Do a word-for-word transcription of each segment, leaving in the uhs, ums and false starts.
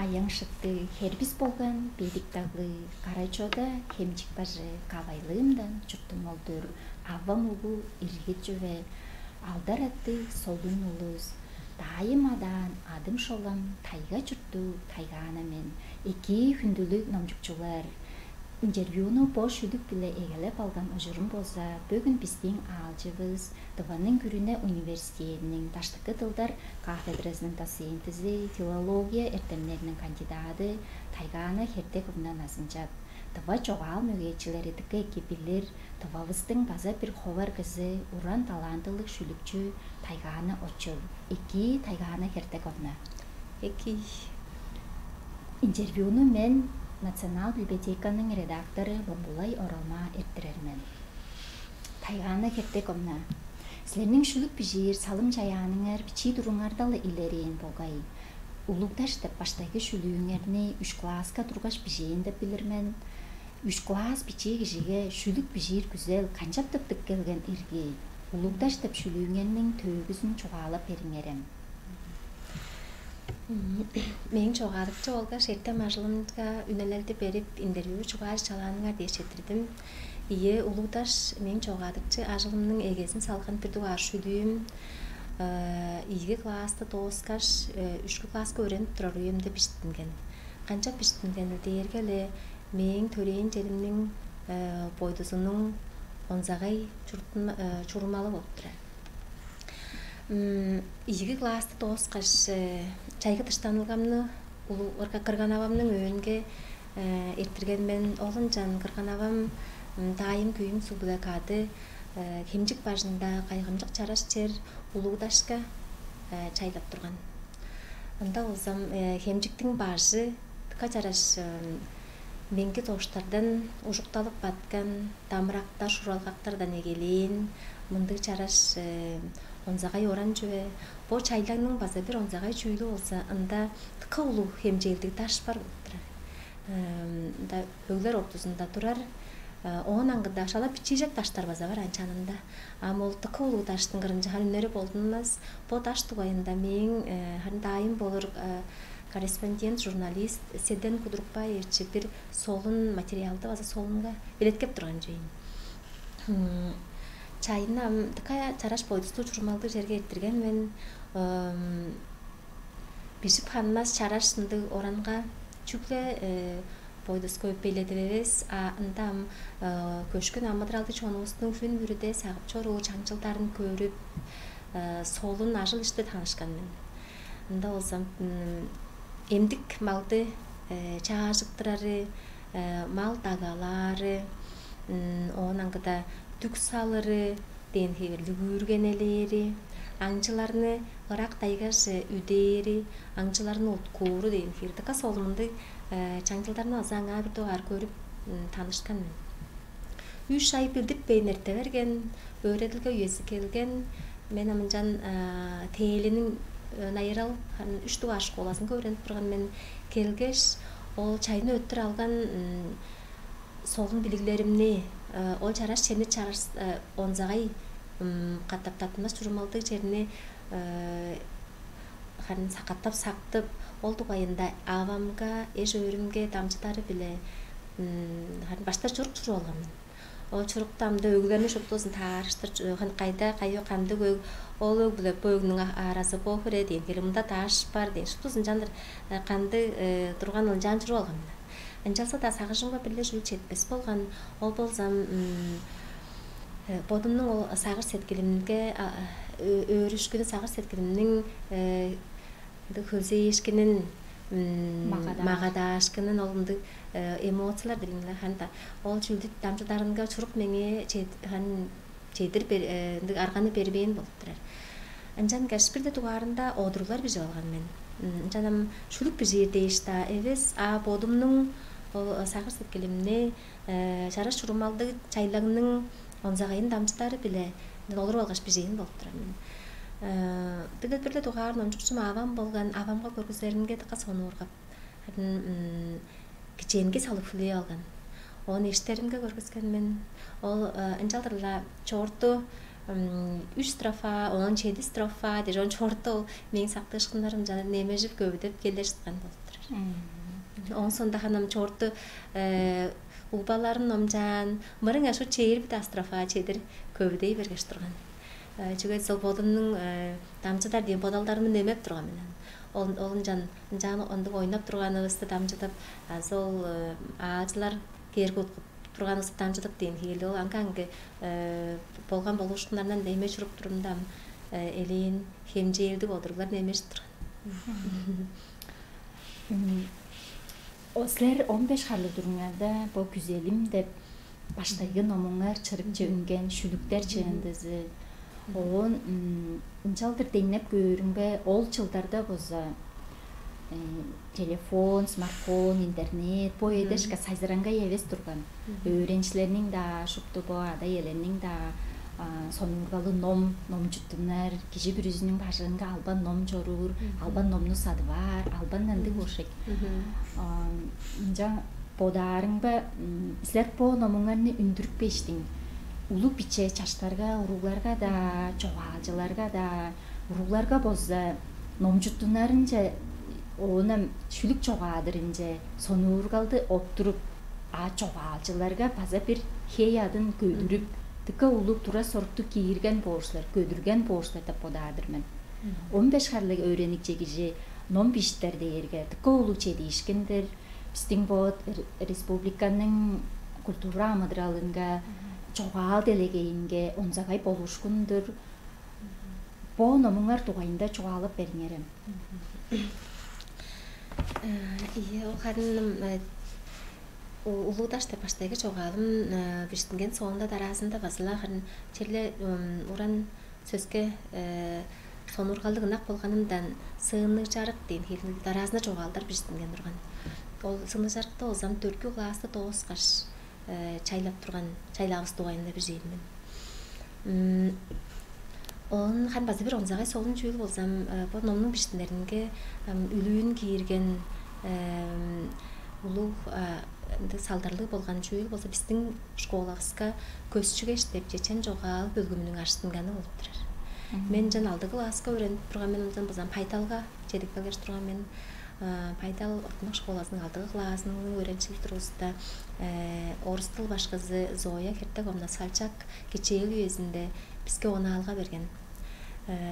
Аяң шыктыг хербис болган бедик даглыг Кара-Чода Хемчик бажы Кавайлыымдан чурттум ол-дур. Авам улуг иргит чүве, алдар аттыг солун улус. Даайым адаан, адым Шолам, тайга чурттуг тайгаана мен. Экии, хүндүлүг номчукчулар! Интервьюну бо шүлүк-биле эгелеп алган ужурум болза, бөгүн бистиң аалчывыс, Тываның күрүне университединиң даштыкы дылдар кафедразының доцентизи, филология эртемнериниң кандидады Тайгаана Хертековна Назынчап. Тыва чогаал мөгейикчилери дыка эки билир, Тывавыстың база бир ховар кызы, уран талантылыг шүлүкчү Тайгаана Очур. Экии, Тайгаана Хертековна. Экии. Интервьюну мен Национал библиотеканың редактору Бомбулай Оралма эрттирер мен. Тайгаана Хертековна, силерниң шүлүк бижиир салым-чаяаныңар бичии туруңарда-ла илерээн болгай. «Улуг-Даш» деп баштайгы шүлүүңерни үш класска тургаш бижээн деп билир мен. Үш класс бичии кижиге шүлүк бижиир күзел канчап тыптып келген ирги? «Улуг-Даш» деп шүлүүңерниң төөгүзүн чугаалап бериңерем. Мээң чогаадыкчы болгаш эртем ажылымга үнелелди берип, интервью чугааш чалааныңар дээш четтирдим. Ийе, «Улуг-Даш» мээң чогаадыкчы ажылымның эгезин салган бир дугаар шүлүүм. Ийиги классты дооскаш, үшкү класска өөренип турар үемде бижиттинген. Канчап бижиттинген дээрге-ле, мээң төрээн черимниң бойдузунуң онзагай чурумалы болуп турар. Ийиги классты дооскаш, чайгы дыштанылгамны улуг кырган-авамның өөнге эрттирген мен. Ол ынчан кырган-авам, даайым-күйөөм суг-биле кады Хемчик бажында кайгамчык чараш чер Улуг-Дашка чайлап турган. Ында болзам, Хемчиктиң бажы дыка чараш, меңги доштардан ужукталып баткан, дамырактар, шуралгактардан эгелээн, мындыг чараш онзагай оран чүве. Бо чайлаңның база бир онзагай чүүлү болза, ында дыка улуг хемчээлдиг даш бар болуп турар. Ында өглер ортузунда турар. Оон аңгыда шала бичиижек даштар база бар аан чанында. Ам ол дыка улуг даштың кырынче харын үнери болдунмас. Бо даш дугайында мээң харын даайым болур корреспондент, журналист Седен Кудурукбаевич бир солун материалды база солунга белеткеп турган чүве ийин. Чайны ам дыка чараш бойдустуг чурумалдыг черге эрттирген мен. Бижип ханмас чараш ындыг оранга чүгле бойдус көвүп беледип эвес, а ында ам көшкүн амыдыралдыг чонувустуң хүн бүрүде сагып чоруур чаңчылдарын көрүп, солун ажыл-ишти танышкан мен. Ында болза эмдик малды чаажыктырары, мал дагалаары, оон аңгыда дүк салыры дээн хевирлиг үүргенелээри, аңчыларны ырак тайгаже үдээри, аңчыларны уткууру дээн хевирлиг дыка солун мындыг чаңчылдарны база аңаа бир дугаар көрүп, танышкан мен. Үш ай билдиртпейн эрте берген, өөредилге үези келген. Мен ам ынчан Тээлиниң Найырал үш дугаар школазынга өөренип турган мен. Келгеш, ол чайны өттүр алган солун билиглеримни, ол чараш черни чараш, онзагай катап таттынмас чурумалдыг черни харын сакаттап сактып, ол дугайында авамга, эш-өөрүмге дамчыдары-биле харын башта чурук чуруп алган мен. Ол чурукту ам-даа өглерни шуптузун таарыштыр, харын кайда, кайы, кандыг өг, ол өг-биле бо өгнүң аразы бо хире дээн, хире мында даш бар дээн, шуптузун ынчалдыр кандыг турган ынчаан чуруп алган мен. Ынчалза-даа сагыжымга бир-ле чүүл четпес болган, ол болзам бодумнуң ол сагыш-сеткилимге, өөрүшкүнү, сагыш-сеткилимниң ындыг хөлзээшкинин, магадаашкынын, ол ындыг эмоциялар дилиңиле ханда, ол чүүлдү дамчыдарынга чурук меңээ чедир ындыг арганы бербээн болуп турар. Ынчан каш бирде дугаарында одуруглар бижип алган мен. Ынчан ам шүлүк бижиир дээш-даа эвес, а бодумнуң ол сагыш-сеткилимни чараш чурумалдыг чайлаңның онзагайын дамчыдары-биле олуруп алгаш бижээн болуп турар мен. Бир-ле, бир-ле дугаар номчукчум авам болган, авамга көргүзеримге дыка сонуургап, кичээнге салып хүлээп алган. Оон эштеримге көргүскен мен. Ол ынчалдыр-ла чоорту үш строфа, оон чеди строфа дээш, оон чоорту ол мээң сактыышкыннарым чаа немежип, көвүдеп келе чыткан болуп турар. Ооң соонда харын ам чоорту угбаларын номчаан, мырыңай шуут чээрби-даа строфа чедир көвүдей бергеш турган. Чүге дээрге ол бодумнуң дамчыдар дээн бодалдарымны немеп турган мен. Ол ол ынчан ынчаан ындыг ойнап турганывысты дамчыдып, азы ол аалчылар кээрге уткуп турганывысты дамчыдып дээн хиирли ол аңгы-аңгы болган болуушкуннардан эме чуруп турумда ам элээн хемчээлдиг одуруглар немежип турган. Силер он беш харлыг тургуңарда бо күзелим деп баштайгы номуңар чырыкче үнген шүлүктер чыындызы. Оон ынчалдыр деңнеп көөрүңбе, ол чылдарда база телефон, смартфон, интернет бо эдешка сайзыраңгай эвес турган. Өөренчилерниң-даа, шупту бо ада-иелерниң-даа сонуургалы ном, номчуттунар, кижи бүрүзүнүң бажыңынга албан ном чоруур, албан номну садып аар, албан ындыг болуш эк. Ынча бодаарыңба, силер бо номуңарны үндүрүпкештиң, улуг биче чаштарга, уругларга-даа, чогаалчыларга-даа, уругларга болза номчуттунарынче, оон ам шүлүк чогаадырынче сонуургалды оптуруп, а чогаалчыларга база бир хей-аъдын көдүрүп, дыка улуг тура-сорукту киирген боор силер, көдүрген боор силер деп бодаар-дыр мен. Он беш харлыг өөреникчи кижи ном бижиптер дээрге дыка улуг чедиишкин-дир. Бистиң бо республиканың культура амыдыралынга, чогаал делегейинге онзагай болуушкун-дур. Бо номуңар дугайында чугаалап бериңерем. Ийе, ол харын улуу даш деп баштайгы чогаалым бижиттинген соонда, дараазында база-ла харын черле уран сөске сонуургалдыг ынак болганымдан, сыынныг чарык дээн хиирниг дараазында чогаалдар бижиттинген турган. Ол сыынныг чарыкта болза ам дөрткү классты дооскаш чайлап турган чайлаавыс дугайында бижээн мен. Оон харын база бир онзагай солун чүүл болза ам, бо номнуң бижиттинеринге ам үлүүн киирген улуг ындыг салдарлыг болган чүүл болза, бистиң школавыска «Көсчүгеш» деп чечен чогаал бөлгүмүнүң ажыттынганы болуп турар. Мен ынчан алды класска өөренип турган мен, ынчан база ам Бай-Талга чедип келгеш турган мен. Бай-Тал ортумак школазының алдыгы классының өөреникчизи турувуста, орус дыл башкызы Зоя Хертековна Салчак кичээл үезинде биске онаалга берген.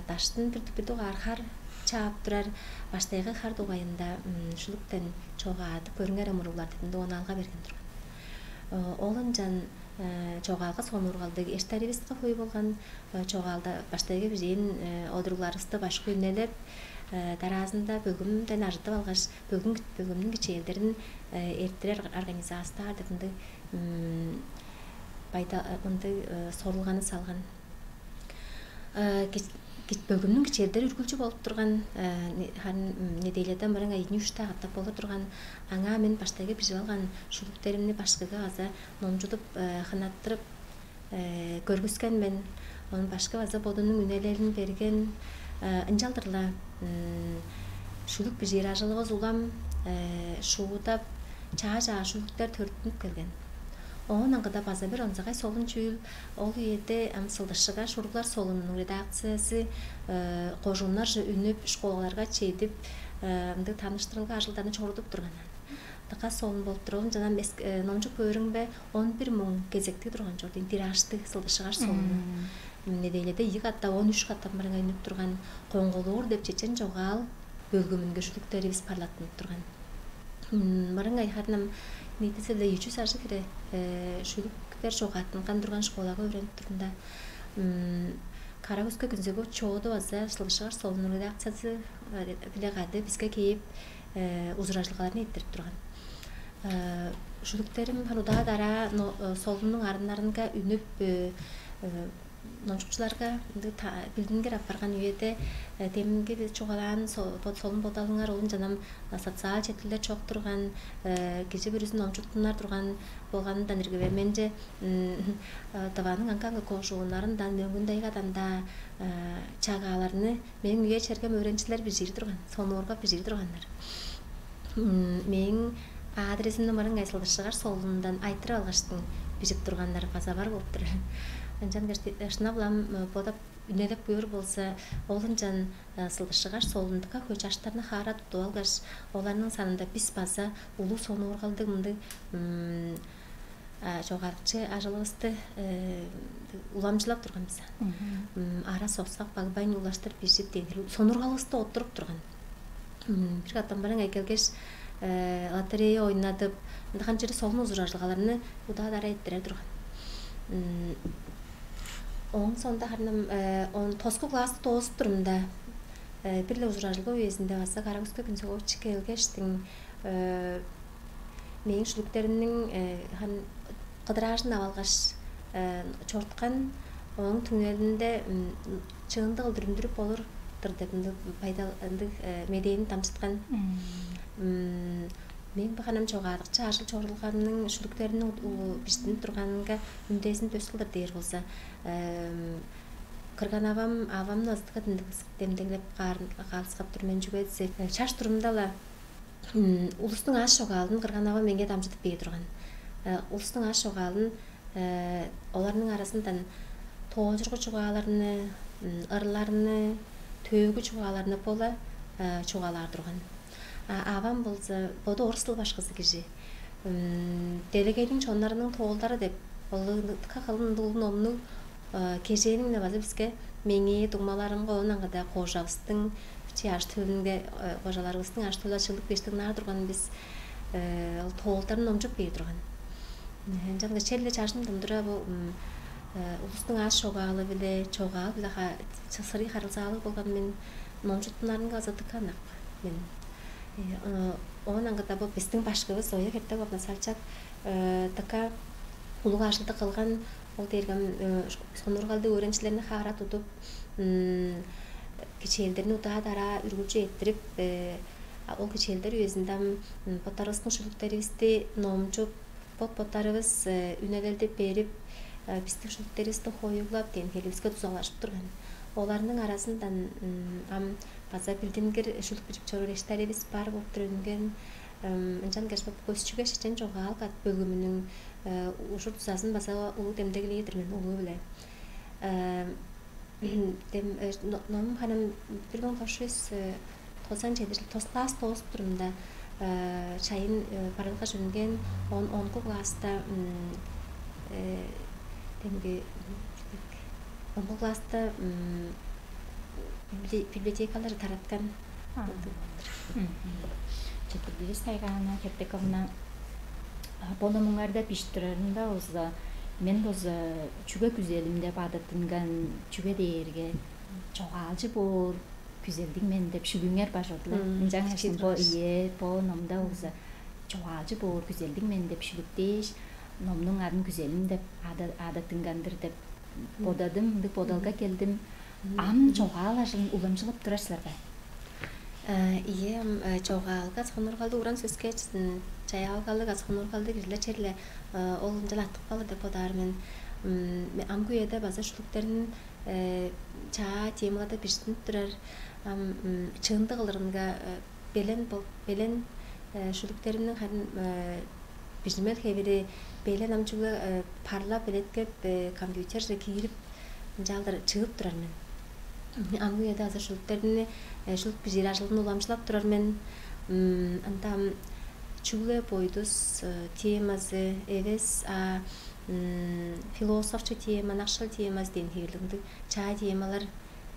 Даштын бир бир дугаар хар чаап турар, баштайгы хар дугайында шүлүктен чогаадып көрүңерем, уруглар, деп ындыг онаалга берген турган. Ол ынчан чогаалга сонуургалдыг, эш-дарывыска хөй болган. Чогаалда баштайгы бижээн одуругларывысты башкы үнелеп, дараазында бөлгүмден ажыдып алгаш, бөлгүм бөлгүмнүң кичээлдерин эрттирер организастаар деп ындыг байда ындыг сорулганы салган. Бөлгүмнүң кичээлдери үргүлчү болуп турган, харын неделяда мырыңай ийи-үш-даа катап боло турган. Аңаа мен баштайгы бижип алган шүлүктеримни башкыга база номчудуп хынаттырып көргүскен мен. Оон башкы база бодунуң үнелелин берген. Ынчалдыр-ла шүлүк бижиир ажылывыс улам шуудап, чаа-чаа шүлүктер төрүттүнүп келген. Оон аңгыда база бир онзагай солун чүүл, ол үеде ам «Сылдысчыгаш» уруглар солунунуң редакциязы кожууннарже үнүп, школаларга чедип, ындыг таныштырылга ажылдарын чорудуп турган. Дыка солун болуп тур. Ол ынчан ам номчуп көөрүңбе, он бир муң кезектиг турган чорду, тираждыг «Сылдысчыгаш» солуну. Неделяда ийи катап, он үш катап мырыңай үнүп турган. «Коңгулуур» деп чечен чогаал бөлгүмүнге шүлүктеривис парлаттынып турган. Мырыңай харын ам ниитизи-биле үч чүс ажыг хире шүлүктер чогааттынган турган школага өөренип турумда. Кара-Күске Күнзекович Чооду база «Сылдысчыгаш» солуннуң редакциязы-биле кады биске кээп, ужуражылгаларны эрттирип турган. Шүлүктерим харын удаа-дараа солуннуң арыннарынга үнүп, номчукчуларга ындыг билдингир апарган үеде, демги бир чугаалаан солун бодалыңар, ол ынчан ам социал четкилер чок турган, кижи бүрүзүн номчуттунар турган болганындан ирги бе, менче Тываның аңгы-аңгы кожууннарындан, Мөңгүн-Тайгадан-даа чагааларны мээң үе-чергем, өөреникчилер бижиир турган, сонуургап бижиир турганнар. Мээң адресимни мырыңай «Сылдысчыгаш» солунундан айтырып алгаштың, бижип турганнар база бар болуп турар. Ынчангаш шынап-ла ам бодап үнелеп көөр болза, ол ынчан сылдышыгаш, солун дыка хөй чаштарны хаара тудуп алгаш, оларның санында бис база улуг сонуургалдыг мындыг чогаадыкчы ажылывысты уламчылап турган бис. Ара соксак багбайн улаштыр бижип дегил сонургалывысты оттуруп турган. Бир катан бараң эккелгеш, лотерея ойнадып, ындыган чери солун ужуражылгаларны удаа-дараа эрттирер турган. Ооң соонда харын он тоску классты доозуп турумда, бир-ле ужуражылга үезинде база Карагөске Күнсүгович келгештиң, мээң шүлүктеримниң харын кыдыраажын ап алгаш чоруткан. Ооң түңнелинде чыындыг кылдыр үндүрүп болур-дур деп ындыг байдал, ындыг медээни дамчыткан. Мээң бо харын ам чогаадыкчы ажыл-чорудулгамның, шүлүктеримниң бижиттинип турганынга үндезин дөс кылдыр дээр болза, кырган-авам авамны ыстыгы демдеглеп каалыскап тур мен. Чүге дизе, чаш турумда-ла улустуң аас чогаалын кырган-авам меңээ дамчыдып бээр турган. Улустуң аас чогаалын, оларның аразындан тоожургу чугааларны, ырларны, төөгү чугааларны бола чугаалаар турган. А авам болза боду орус дыл башкызы кижи. Делегейниң чоннарының тоолдары деп ол дыка кылын улуг номнуг кежээниң-не база биске, меңээ, дуңмаларымга, оон аңгыда кожавыстың чий ажы-төлүнге, кожаларывыстың ажы-төлү чыглып кээштиң ынаар турган бис, ол тоолдарын номчуп бээр турган. Ынчангаш черле чажымдан тура бо улустуң аас чогаалы-биле, чогаал-биле сырый харылзаалыг болган мен. Номчуттунарынга база дыка ынак мен. Оон аңгыда бо бистиң башкывыс Оя Хертековна Салчак дыка улуг ажылды кылган. Ол дээрге сонургалдыг өөреникчилерни хаара тудуп, кичээлдерни удаа-дараа үргүлчү эрттирип, ол кичээлдер үезинде ам боттарывыстың шүлүктеривисти номчуп, бот-боттарывыс үнелелди берип, бистиң шүлүктеривисти хоюглап, деңгеливиске дузалажып турган. Оларның аразындан ам база билдингир шүлүк бижип чоруур эштеривис бар болуп тур үнген. Ынчангаш бо көсчүге шечен чогаал кат бөлгүмүнүң ужур-дузазын база улуг демдеглээр-дир мен, улуу-биле. Дем номум харын ам бир муң тос чүс тозан чеди чыл тос класс доозуп турумда чайын барылгаш үнген. Он онку класста демги онку класста библиотекалар тараткан. Четтирдивис, Тайгаана Хертековна. Бо номуңарда бижип турарында болза, мен болза чүге күзелим деп адаттынган, чүге дээрге чогаалчы боор күзелдиг мен деп шүлүүңер бар чорду-ла. Ынчангаш бо, ийе, бо номда болза чогаалчы боор күзелдиг мен деп шүлүк дээш, номнуң адын «Күзелим» деп адаттынган-дыр деп бодадым, ындыг бодалга келдим. Ам чогаал ажылын уламчылап турар силер бе? Ийе, ам чогаалга сонургалдыг, уран сөске чаяалгалыг, сонургалдыг кижилер черле ол ынчан артып калыр деп бодаар мен. Амгы үеде база шүлүктерин чаа темаларда бижиттинип турар. Ам чыындыг кылырынга белен бол белен шүлүктеримниң харын бижимел хевири белен ам чүгле парлап, белеткеп, компьютерже киирип, ынчалдыр чыып турар мен. Амгы үеде азы шүлүктерни, шүлүк бижиир ажылын уламчылап турар мен. Ында ам чүгле бойдус темазы эвес, а философчу тема, ынакшыл темазы дээн хевирлиг ындыг чаа темалар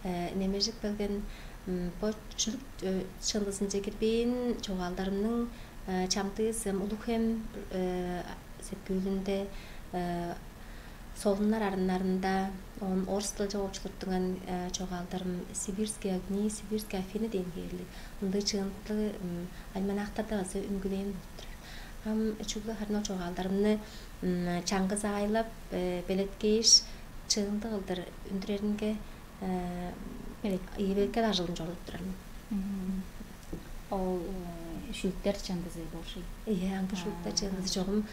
немежип келген. Бо шүлүк чыындызынче кирбээн чогаалдарымның чамдыызы ам Улуг-Хем сеткүүлүнде, Солуннар арыннарында, оон орус дылче оочулуттунган чогаалдарым «Сибирские огни», «Сибирские Афины» дээн хевирлиг ындыг чыынды альманахтарда база үнгүлээн болуп турар. Ам чүгле харын ол чогаалдарымны чаңгыс аайлап, белеткээш, чыынды кылдыр үндүреринге Белек. Ийи белеткел ажылын чорудуп турар мен. Ол шүлүктер чыындызы болчу. Ийе, амгы шүлүктер чыындызы чогум.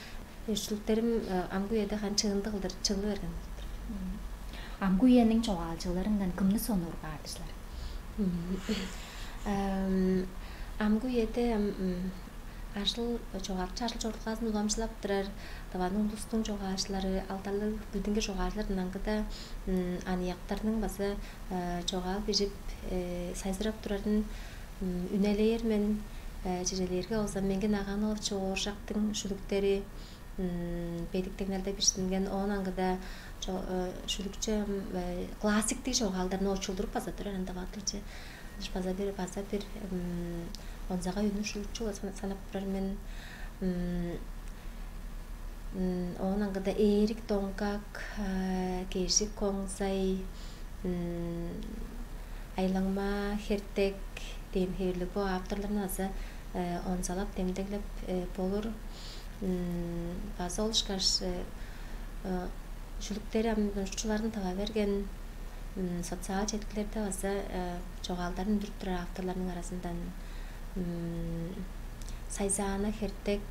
Шүлүктерим амгы үеде харын чыынды кылдыр чыглы берген болуп турар. Амгы үениң чогаалчыларындан кымны сонуургаар силер? Амгы үеде ажыл, чогаалчы ажыл чорудулгазын уламчылап турар Тываның улустуң чогаалчылары, алдарлыг билдингир чогаалчылардан аңгыда аныяктарның база чогаал бижип, сайзырап турарын үнелээр мен. Чижелээрге болза, Меңги Наганович Ооржактың шүлүктери бедик деңнелде бижиттинген, оон аңгыда шүлүкчү классиктиг чогаалдарны очулдуруп база турар ында батылчы. База бир, база бир онзагай үнү шүлүкчү санап турар мен. Оон аңгыда Эрик Донгак, Кежик Коңзай, Айлаңма Хертек дээн хевирлиг бо авторларны база онзалап, демдеглеп болур. База ол ышкаш шүлүктери ам ужурчуларын тыва берген, социал четкилерде база чогаалдарын үндүрүп турар авторларның аразындан Сайзаана Хертек,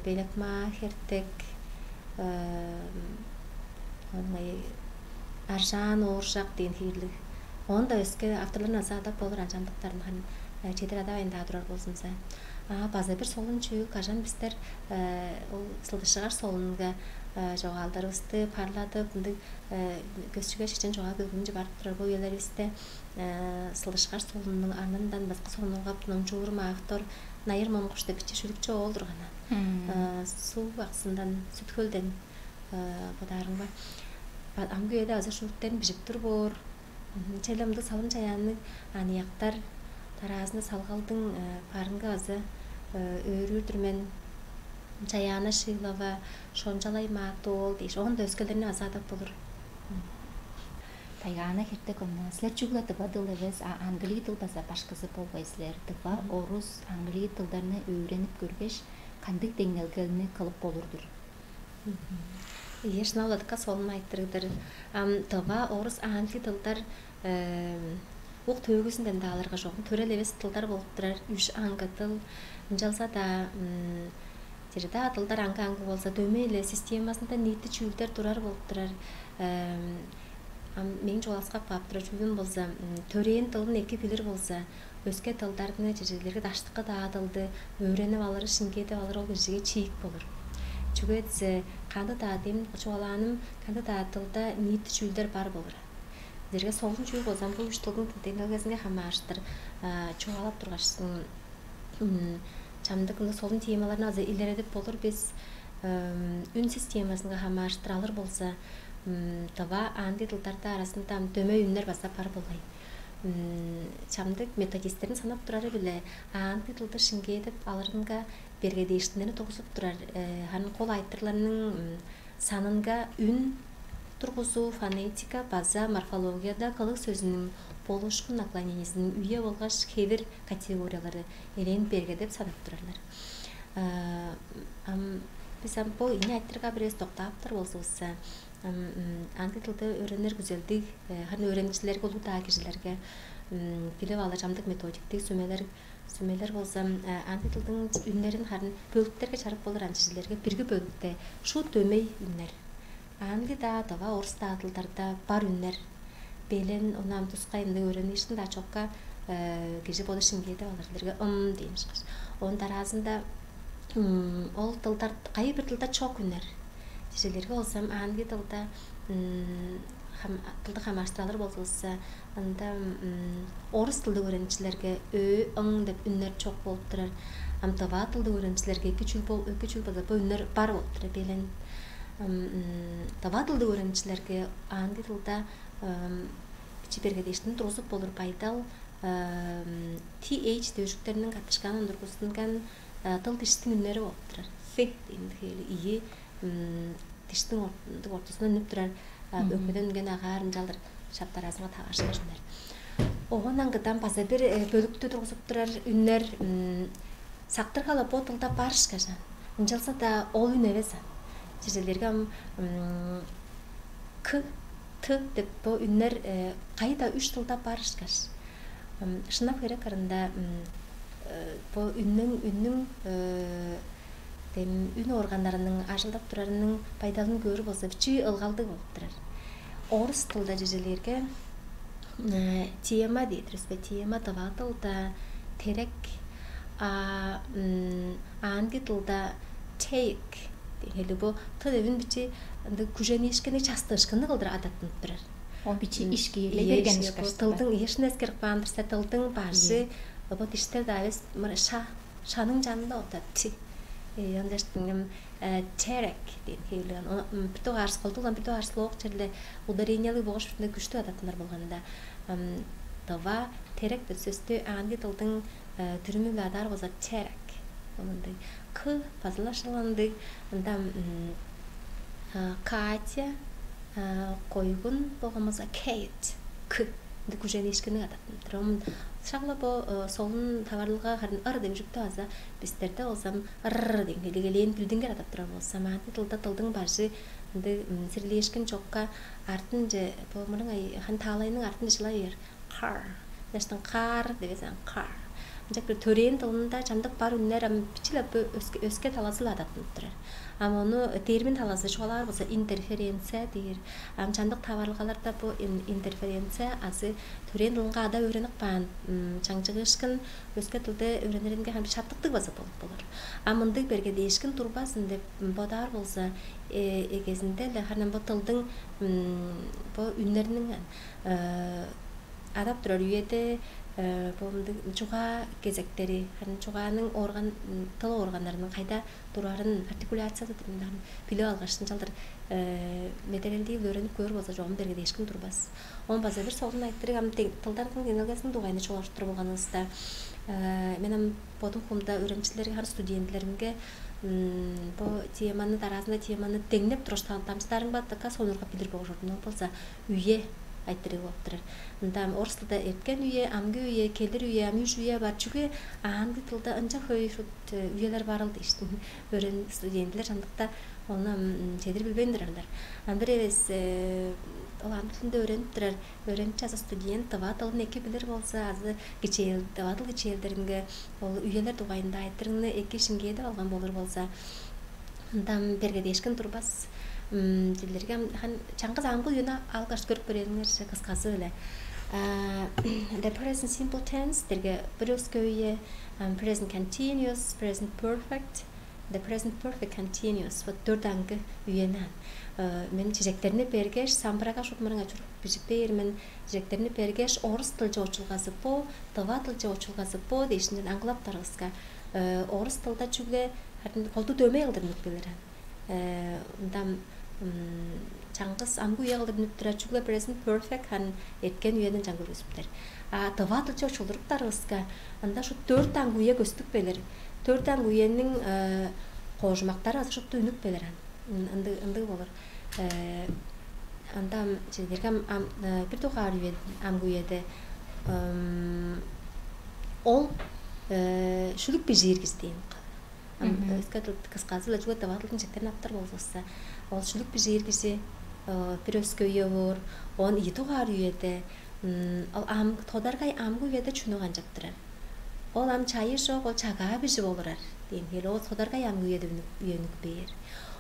Белекмаа Хертек, оңай Аржаан Ооржак дээн хевирлиг. Оон-даа өске авторларны база адап болур, ам чамдыктарын харын чедир адавайн-даа турар болзумза. А база бир солун чүүл, кажан бистер ол сылдышыгар солунга чогаалдарывысты парладып, ындыг көсчүге шечен чогаал бөлгүмче барып турар бо үелеривисте сылдышкаш солуннуң арнындан база солун улгап, номчуур автор Найыр Монгуш деп бичии шүлүкчү оол турган. Суг аксындан, Сүт-Хөлден бодаарымга. Амгы үеде азы шүлүктерин бижип тур боор. Черле ындыг салым-чаяанныг аныяктар дараазында салгалдың барынга азы өөрүүр-дүр мен. Чаяана Шилова, Шончалай Мааты-оол дээш, оон-даа өскелерни база адап болур. Тайгаана Хертековна, силер чүгле тыва дыл эвес, а англий дыл база башкызы болгай силер. Тыва, орус, англий дылдарны өөренип көргеш, кандыг деңнелгелни кылып болур-дур? Ийе, шынап-ла дыка солун айтырыг-дыр. Ам тыва, орус, англий дылдар ук төөгүзүнден-даа алырга чогум төрел эвес дылдар болуп турар, үш аңгы дыл. Ынчалза-даа чеже-даа дылдар аңгы-аңгы болза, дөмей-ле системазында ниити чүүлдер турар болуп турар. Ам мээң чугаалаксап каап турар чүүлүм болза, төрээн дылын эки билир болза, өске дылдарны, чижээлээрге даштыкы-даа дылды өөренип алыры, шиңгээдип алыры ол кижиге чиик болур. Чүге дизе кандыг-даа, дем чугаалааным, кандыг-даа дылда ниити чүүлдер бар болур. Силерге солун чүүл болза, бо үш дылдың деңнелгезинге хамаарыштыр чугаалап тургаш, чамдык ындыг солун темаларны азы илередип болур бис. Үн системазынга хамаарыштыр алыр болза, тыва, англий дылдарда аразында ам дөмей үннер база бар болгай. Чамдык методисттерниң санап турары-биле, англий дылды шиңгээдип алырынга бергедээштиннерни тургузуп турар. Харын кол айтырыгларның санынга үн тургузуу, фонетика база морфологияда кылыг сөзүнүң болуушкун наклонениезиниң үе болгаш хевир категориялары элээн берге деп санап турарлар. Ам бис ам бо ийи айтырыгга бир эвес доктааптар болзувусса, ам англий дылды өөренир күзелдиг, харын өөреникчилерге, улуг-даа кижилерге билип алыр чамдык методиктиг сүмелер, сүмелер болза, англий дылдың үннерин харын бөлүктерге чарып болур, ам чижээлээрге бирги бөлүкте шуут дөмей үннер. Англий-даа, тыва, орус-даа дылдарда бар үннер. Белен, ону ам тускай ындыг өөрениишкин-даа чокка кижи боду шиңгээдип алыр, силерге ым дээн ышкаш. Оон дараазында ол дылдар, кайы-бир дылда чок үннер. Чижээлээрге болза, англий дылда дылды хамаарыштыр алыр болзувусса, ында орус дылдыг өөреникчилерге өө, ың деп үннер чок болуп турар. Ам тыва дылдыг өөреникчилерге эки чүүл бол, эки чүүл болза, бо үннер бар болуп турар, белен. Тыва дылдыг өөреникчилерге англий дылда бичии бергедээштин тургузуп болур байдал, th деп үжүктерниң каттышканын тургузунган дыл диштиң үннери болуп турар. Th дээн хевирлиг ийи диштиң ортузунда үнүп турар, өкпеден үнген агаар ынчалдыр шаптараазынга таварышкаш үнер. Оон аңгыдан база бир бөлүктү тургузуп турар үннер, сактырга-ла бо дылда бар ышкаш аан. Ынчалза-даа ол үн эвес аан. Чижээлээрге ам к, т деп бо үннер кайы-даа үш дылда бар ышкаш. Шынап херек кырында бо үннүң, үннүң дем үн органнарының ажылдап турарының байдалын көөрү болза, бичии ылгалдыг болуп турар. Орус дылда чижээлээрге тема дээр бис бе, тема тыва дылда, терек, А аңгы дылда take, хели бо т девин бичи ындыг күжениишкини частыышкынны кылдыр адаттынып турар. Ол бичи ишкийлей берген ишкаш. Тылдың иешин эскерип каан турса, тылдың бажы, вот иштер да эвес, мыр ша шаның жанында отат. Яндаштынгым терек деген хевлиган. Бир дугаар сколдугдан бир дугаар слог черле ударениялыг болгош бүтүндө күштү адаттынар болганда, дава терек деп сөстү аңгы дылдың түрүмү-биле адаар болза, терек. Онундай к базылашыландыг. Ында Катя, койгун болгомуза Кейт, к ынды күжениишкини адаттынып турар. Шагла бо солун таварылга харын ыр деп үжүктү аза бистерде болзам ыр деген хелигелээн билдингер адап турар болза, аңгы дылда дылдың бажы ынды сирлиишкин чокка артынче бо мурун ай хан таалайның артынче шылай бээр. Car. Ынчаштан каар дивезен, каар. Ынчак бир төрээн дылында чамдык бар үннер ам бичилеп өске талазы-ла адаттынып турар. Ам ону термин талазы чугаалаар болза, интерференция дээр. Ам чамдык таварылгаларда бу интерференция азы төрээн дылынга ада өөренип каан чаңчыгыышкын өске дылда өөрениринге хам шаптыктыг база болуп болур. Ам ындыг берге дээшкин турбазын деп бодаар болза, эгезинде-ле ханам бо дылдың бо үннерниң адап турар үеде бо мындыг чугаа кезектери, харын чугааның орган, тыл органнарының кайда турарын, артикуляциясы дээрин билип алгаш, ынчалдыр медерелдии өөренип көөр болза, чогум берге дээшкин турбас. Он база бир солун айтырыг ам тылдардын кенелгесинин дугайында чугаалашып туруп алганывыста, мен ам бодум хуумда өөреникчилерге, харын студентилеримге бо теманы, дараазында теманы деңнеп тургаш, дамчыдарың баттыкка сонургап билир болур чордун. Ол болза үе айтырыг болуп турар. Ында ам орус тылда эрткен үе, амгы үе, келир үе, ам үш үе бар. Чүге аңгы тылда ынча хөй шут үелер барыл дээштин. Өөрен студентилер чамдыкта ону чедир билбейн турарлар. Андыр эвес ол аңгы тылында өөренип турар. Өөреникчи азы студент дыва дылын эки билир болза, азы кичээл дыва дыл кичээлдеринге ол үелер дугайында айтырыгны эки шиңгээдип алган болур болза, ындан берге дээшкин турбас. Дилерге чаңгыс аңгы үени алгаш көрүп көрээниңер кысказы-биле. The present simple tense дерге бир өске үе, present continuous, present perfect, the present perfect continuous. Вот дөрт аңгы үени ан. Мен чижектерни бергеш, самбырага шутмарыңа чуруп бижип бээр мен. Чижектерни бергеш, орус тылча очулгазы бо, дыва тылча очулгазы бо дээшинден аңгылап таргыска. Орус тылда чүгле колду дөмей кылдыр нүкпелер ан. Ында чаңгыс амгы үе кылдыр нүктүр, чүгле present perfect хан эрткен үеден чаңгы көргүзүптер. А дыва тылча очулдуруптарывыска, ында шу дөрт амгы үе көстүп келир. Дөрт амгы үениң кожумактары азы шупту үнүп келир ан. Ындыг ындыг болур. Анда чедерге ам бир дугаар үе, амгы үеде ол шүлүк бижиир кижи дээн. Ам өске кысказы-ла чүге дывадылдың чектерин аптар болзувусса, ол шүлүк бижиир кижи бир өске үе боор, он ийи дугаар үеде ол ам тодаргай амгы үеде чүнү канчаптырар? Ол ам чайы чок, ол чагаа бижип олурар дээн хели ол тодаргай амгы үеде үенүк бээр.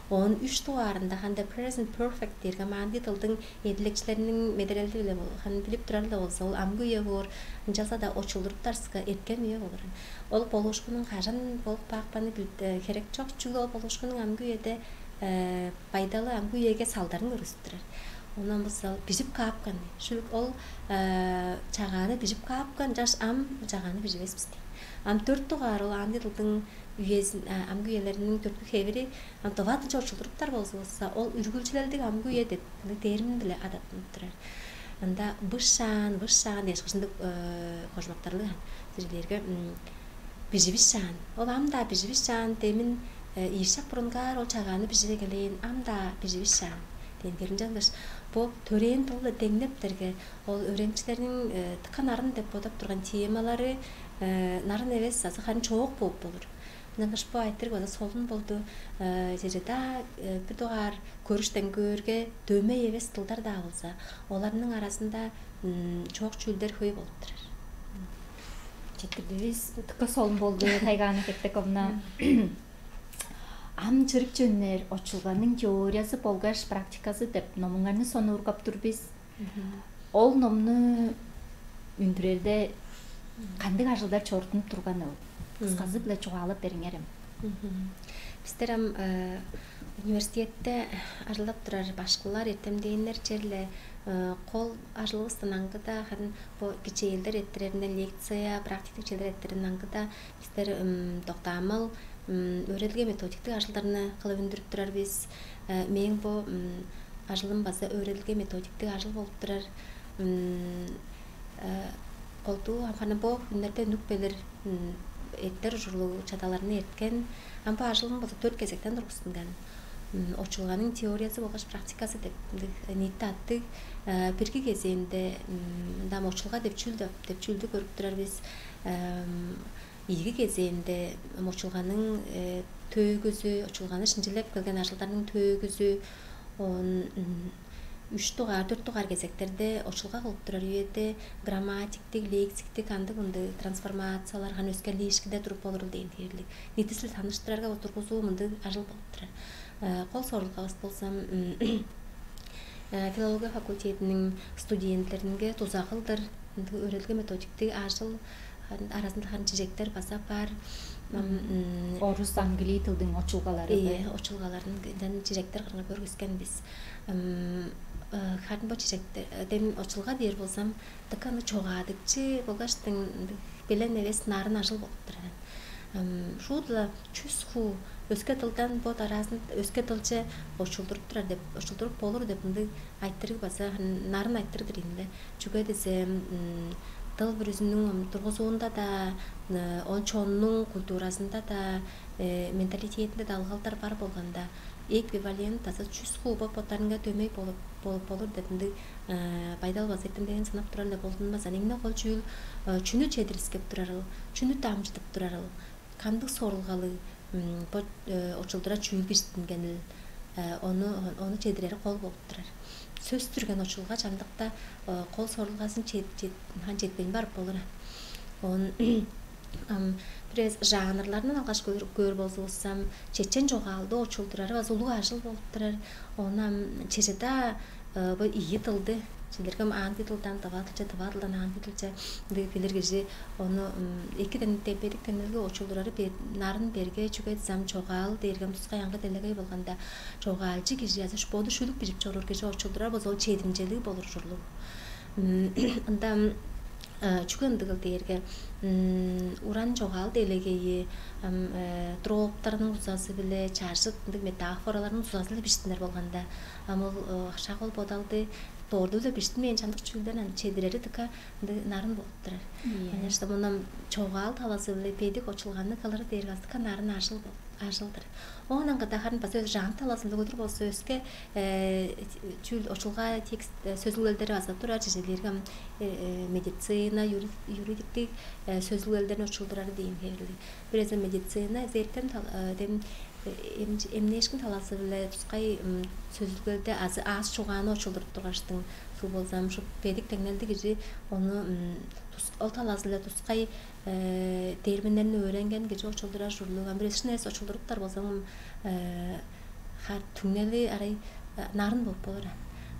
Он үч дугаарында ханда present perfect дээрге маанды тылдың эдилекчилериниң медерелди-биле ханы билип турар-ла болза, ол амгы үе боор, ынчалза-даа очулдуруптарска эрткен үе болурун. Ол болуушкунуң кажан болуп баапканы херек чок, чүгле ол болуушкунуң амгы үеде байдалы амгы үеге салдарын көргүзүп турар. Онон бузал бижип каапкан. Шүлүк ол чагааны бижип каапкан, чаш ам чагааны биживес бис дейн. Ам төрт дугаар ол аңгы тылдың үезин, амгы үелериниң төрткү хевири ам дывадынча очулдуруптар болзувусса, ол үргүлчүлелдиг амгы үе деп термин-биле адаттынып турар. Ында бышаан, бышаан дээш кыжындык кожумактарлыг сирилерге биживишаан. Ол ам-даа биживишаан демин ийишак бурунгаар ол чагааны бижип эгелээн, ам-даа биживишаан. Дендеринче ылгаш бо төрээн дылы деңнептерге ол өөреникчилерниң тыка нарын деп бодап турган темалары нарын эвес азы харын чоок болуп болур. Ынчангаш бо айтырыг база солун болду. Чеже-даа бир дугаар көрүштен көөрге дөмей эвес дылдар-даа болза, оларның аразында чоок чүүлдер хөй болуп турар. Четкирдивис тыка солун болду, Тайгаана Кептековна. Ам чырык чөннер очулганның теориязы болгаш практиказы деп номуңарны сонуургап тур бис. Ол номну үндүрерде кандыг ажылдар чорудунуп турган ол? кысказы-биле чугаалап бериңерем. Бистер ам университетте ажылдап турар башкылар, эртемденнер черле кол ажылывыстан аңгыда, харын бо кичээлдер эрттиреринден, лекция, практиктик чээлдер эрттиреринден аңгыда бистер доктаамал өөредилге методиктик ажылдарны кылып үндүрүп турар бис. Мээң бо ажылым база өөредилге методиктик ажыл болуп турар. Колдуу амханы бо хүннерде үнүп келир эртер ужурлуг чадаларны эрткен. Ам бо ажылым болза дөрт кезектен тургустунган. Очулганың теориязы болгаш практиказы деп ниити аттыг. Бирги кезээнде мында очулга деп чүүл деп чүүлдү көрүп турар бис. Ийиги кезээнде очулганың төөгүзү, очулганы шинчилеп келген ажылдарның төөгүзү, он үч дугаар, дөрт дугаар кезектерде очулга кылып турар үеде грамматиктик, лексиктик, андыг мындыг трансформациялар, ханы өске лиишкиде туруп болурул дээн хевирлиг. Ниитисил таныштырарга тургузуу мындыг ажыл болуп турар. Кол сорулгавыс болза, филология факультетиниң студенттеринге дуза кылдыр ындыг өөредилге методиктиг ажыл аразында харын чижектер база бар. Орус, англий тылдың очулгалары. Ие, очулгаларындан чижектер кырынга көргүскен бис. Харын бо чижектер дем очулга дээр болзам, дыка аны чогаадыкчы болгаш белен эвес нарын ажыл болуп турар. Шуут-ла чүс хуу өске дылдан бо дараазын өске дылче очулдуруп турар деп, очулдуруп болур деп ындыг айтырыг база нарын айтырыг-дыр ийин ле. Чүге дизе дыл бүрүзүнүң тургузуунда-даа, ол чоннуң культуразында-даа, менталитетинде-даа ылгалдар бар болганда, эквивалент база чүс хуу боп боттарынга дөмей болуп болуп болур деп ындыг байдал база эртемден санап турар эле болдунмас. Анан эң-не кол чүүл чүнү чедирискеп турарыл, чүнү дамчыдып турарыл, кандыг сорулгалыг бо очулдура чүүл бижиттингенил, ону ону чедирери кол болуп турар. Сөс түрген очулга чамдыкта кол сорулгазын чет чет хан четпейн барып болур. Он Ам бирээз жанрлардан алгаш көөр көөр болзувусса, чечен чогаалды очулдурары база улуг ажыл болуп турар. Ону ам чеже-даа бо ийи дылды, силерге ам аңгы дылдан тыва дылче, тыва дылдан аңгы дылче билир кижи ону эки демдег бедик демдеглиг очулдурары нарын берге, чүге дизем чогаал дээрге ам тускай аңгы делегей болганда чогаалчы кижи азы боду шүлүк бижип чоруур кижи очулдурар болза, ол чедимчелиг болур ужурлуг. Ында чүге ындыгыл дээрге уран чогаал делегейи ам дроптарның узазы-биле, чажыт ындыг метафораларның узазы-биле биштинер болганда, ам ол шак ол бодалды дорду-биле биштинмээн чамдык чүүлден аны чедирери дыка ындыг нарын болуп турар. Конечно, мынам чогаал талазы-биле бедик очулганны кылыры дээрге азы дыка нарын ажыл болуп ажылдыр. Оон аңгыда харын база өз жанр талазында көдүр болза өске чүүл очулга текст сөзүлелдери база турар чижелерге медицина, юридиктик сөзүлелдерин очулдурары дейин хевирлиг. Бирээзе медицина, зертем дем эмнээшкин талазы-биле тускай сөзүлелде азы аас чугааны очулдуруп тургаштың, суу болзам ушу бедик деңнелди кижи ону ол талазы-биле тускай терминнерни өөренген кижи очулдурар ужурлуг. Ам бир эшин эс очулдуруптар болзам, хар түңнели арай нарын болуп болур.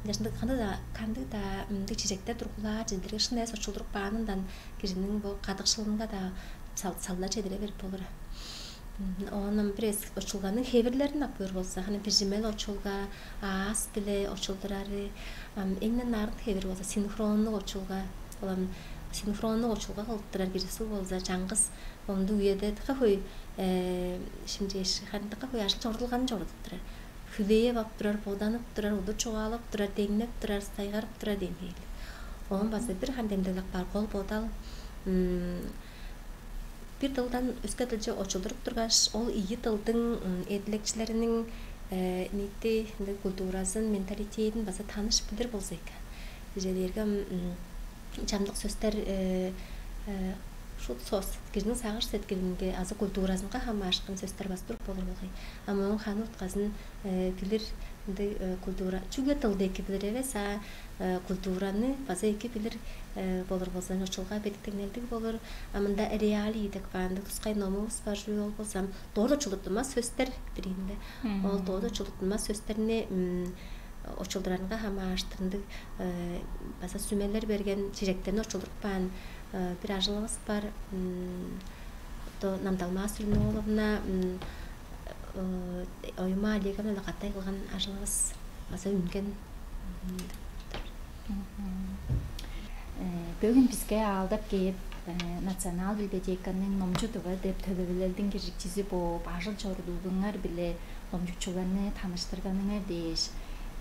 Ынчашында кандыг-даа кандыг-даа мындыг чижектер тургулаар чедирге шын эс очулдуруп баанындан кижиниң бо кадыкшылынга-даа салла чедире берип болур. Оон бир эс очулганның хевирлерин ап көөр болза, хана бижимел очулга, аас биле очулдурары, эңнен нарын хевир болза синхроннук очулга, олам синхроннук очулга кылып турар кижиси болза, чаңгыс ондуг үеде дыка хөй шимчээш, харын дыка хөй ажыл чорудулганын чорудуп турар. Хүлээп ап турар, боданып турар, удур чугаалап турар, деңнеп турар, сайгарып турар дээн хейли. Оон база бир хандемдеглик бар, кол бодал бир дылдан өске дылче очулдуруп тургаш, ол ийи дылдың эдилекчилериниң ниити культуразын, менталитетин база таныш билир болза экен. Дижелерге чамдык сөстер шут соос кижиниң сагыш сеткилинге азы культуразынга хамаашкан сөстер база туруп болур болгай. А моон ханы утказын билир ындыг культура чүге дылды эки билир эвес, а культураны база эки билир болур болза, очулга бедик деңнелдиг болур. А мында реалии деп каандыг тускай номувус бар чүве ол болзам, дорду чулуттунмас сөстер бириинде. Ол дорду чулуттунмас сөстерни очулдурарынга хамааштырындыг база сүмелер берген чижектерни очулдуруп каан бир ажылывыс бар. Намдалмаа Сүрүнүң ооловна, Оюма Олеговна-биле катай кылган ажылывыс база үнген. Бөгүн биске аалдап кээп, Национал библиотеканың номчу тыва деп төлевилелдиң киржикчизи бооп, ажыл чорудуугуңар-биле номчукчуларны таныштырганыңар дээш,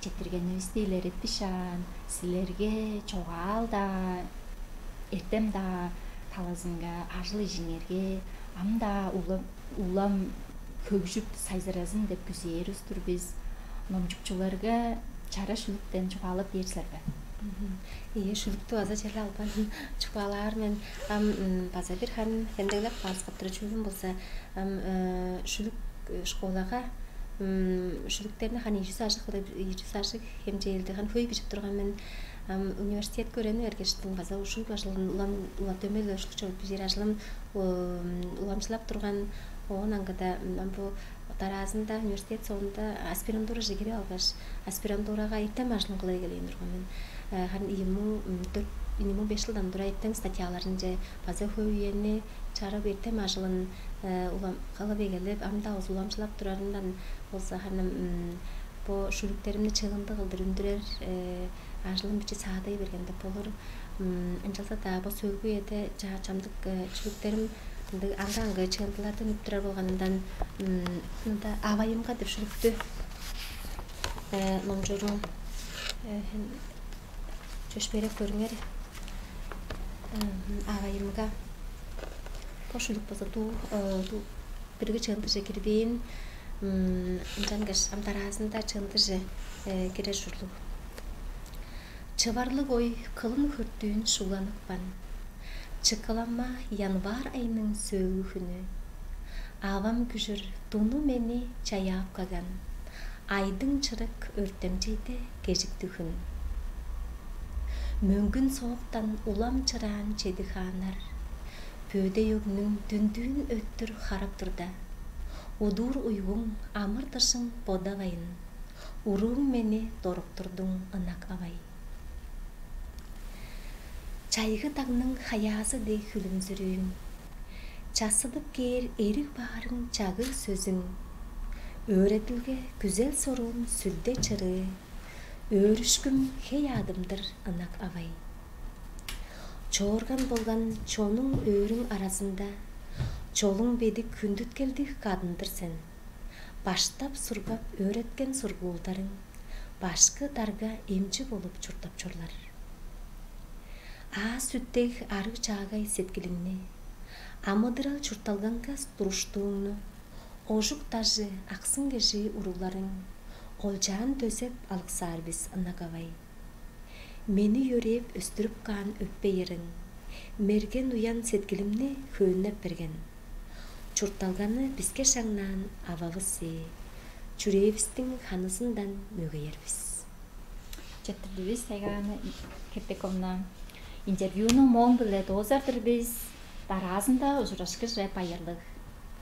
четтиргенивисти илеретпишаан, силерге чогаал-даа, эртем-даа талазынга, ажыл-ижиңерге ам-даа улам, улам хөгжүп сайзыразын деп күзээр улус-тур бис. Номчукчуларга чара шүлүктен чугаалап бээр силер бе? Ийе, шүлүктү база черле албан чугаалаар мен. Ам база бир харын хемдеглеп кааскап турар чүүлүм болза, ам шүлүк школага шүлүктерни харын ийи чүс ажык, ийи чүс ажык хемчээлди харын хөй бижип турган мен. Ам университетке өөрени бергештиң база ушул ажылын улам, улам дөмей-ле ушул чогуп бижиир ажылым уламчылап турган. Оон аңгыда ам бо дараазында университет соонда аспирантураже кирип алгаш, аспирантурага эртем ажылын кылып эгелээн турган мен. Харын ийи муң дөрт, ийи муң беш чылдан тура эртем статьяларынче база хөй үени чарып, эртем ажылын улам кылып эгелеп, ам-даа улам уламчылап турарындан болза, харын бо шүлүктеримни чыынды кылдыр үндүрер ажылым бичии саадай берген деп болур. Ынчалза-даа бо сөөлгү үеде чаа чамдык шүлүктерим ындыг аңгы-аңгы чыындылардан үнүп турар болганындан, мында «Авайымга» деп шүлүктү номчуурун чөпшээреп көрүңер. «Авайымга». Бо шүлүк болза дуу, дуу бирги чыындыже кирбээн, ынчангаш ам дараазында чыындыже кирер ужурлуг. Чыварлыг ой кылын хөртүүн шугланып каан. Чыкылама январь айның сөөлгү хүнү. Авам күжүр дуну мени чаяап каган. Айдың чырык өртемчейде кежиктиг хүн. Мөңгүн сооктан улам чыраан чеди хааннар бөөдей өгнүң дүндүүн өттүр харап турда, удуур уйгуң, амыр-дыжың бодавайн, урууң мени доруктурдуң, ынак авай. Чайгы дагның хаяазы дег хүлүмзүрүүң, чассыдып кээр эриг баарың, чагыг сөзүң, өөредилге күзел-соруум, сүлде чырыы, өөрүшкүм хей-аъдым-дыр, ынак авай. Чоорган болган чонуң, өөрүң аразында чолуң бедик, хүндүткелдиг кадын-дыр сен. Баштап-сургап өөреткен сургуулдарың башкы дарга, эмчи болуп чурттап чорлар. Аас-сүттег арыг-чаагай сеткилиңни, амыдырал чуртталгаңга туруштууңну, ожук-дажы, аксын-кежии уругларың олчаан дөзеп алыксаар бис, ынак авай. Мени йөрээп өстүрүп каан өппей ырың, мерген уян сеткилимни хөөннеп берген. Чуртталганы биске шаңнаан ававыс ээ, чүрээвистиң ханызындан мөгеер бис. Четтирдивис, Тайганы Хертековна. Интервьюну мооң-биле доозар-дыр бис. Дараазында ужурашкыже, байырлыг.